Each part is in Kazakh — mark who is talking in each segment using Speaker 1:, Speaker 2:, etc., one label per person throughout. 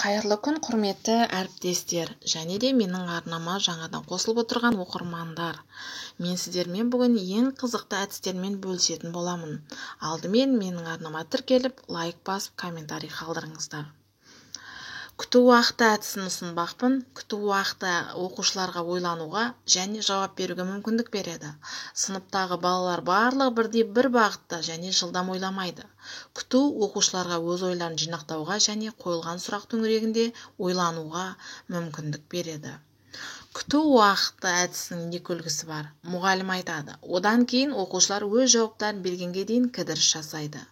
Speaker 1: Қайырлы күн, құрметті әріптестер және де менің арнама жаңадан қосылып отырған оқырмандар. Мен сіздермен бүгін ең қызықты әдістермен бөлісетін боламын. Алдымен менің арнама тіркеліп, лайк басып, комментарий қалдырыңыздар. Күту уақыты әдісін ұсынбақпын. Күту уақыты оқушыларға ойлануға және жауап беруге мүмкіндік береді. Сыныптағы балалар барлығы бірдей бір бағытта және жылдам ойламайды. Күту оқушыларға өз ойларын жинақтауға және қойылған сұрақ төңірегінде ойлануға мүмкіндік береді. Күту уақыты әдісінің екі үлгісі бар. Мұғалім айтады. Одан кейін оқушылар өз жауаптарын бергенге дейін кідіріс жасайды.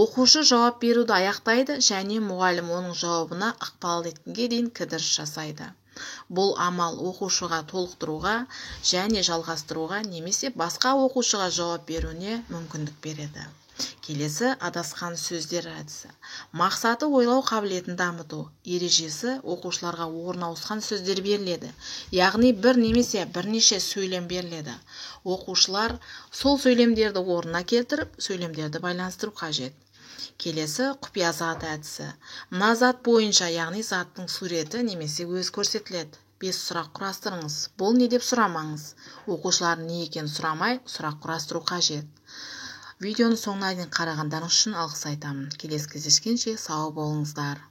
Speaker 1: Оқушы жауап беруді аяқтайды және мұғалім оның жауабына ықпал еткенге дейін кідіріс жасайды. Бұл амал оқушыға толықтыруға және жалғастыруға немесе басқа оқушыға жауап беруіне мүмкіндік береді. Келесі адасқан сөздер әдісі. Мақсаты ойлау қабілетін дамыту. Ережесі оқушыларға орын ауысқан сөздер беріледі. Яғни бір немесе бірнеше сөйлем беріледі. Оқушылар сол сөйлемдерді орнына келтіріп, сөйлемдерді байланыстыру қажет. Келесі құпия зат әдісі. Мына зат бойынша, яғни заттың суреті немесе өз көрсетіледі. 5 сұрақ құрастырыңыз. Бұл не деп сұрамаңыз. Оқушылар не екенін сұрамай, сұрақ құрастыру қажет. Видеоны соңына дейін қарағандарыңыз үшін алғыс айтамын. Келесі кездескенше сау болыңыздар.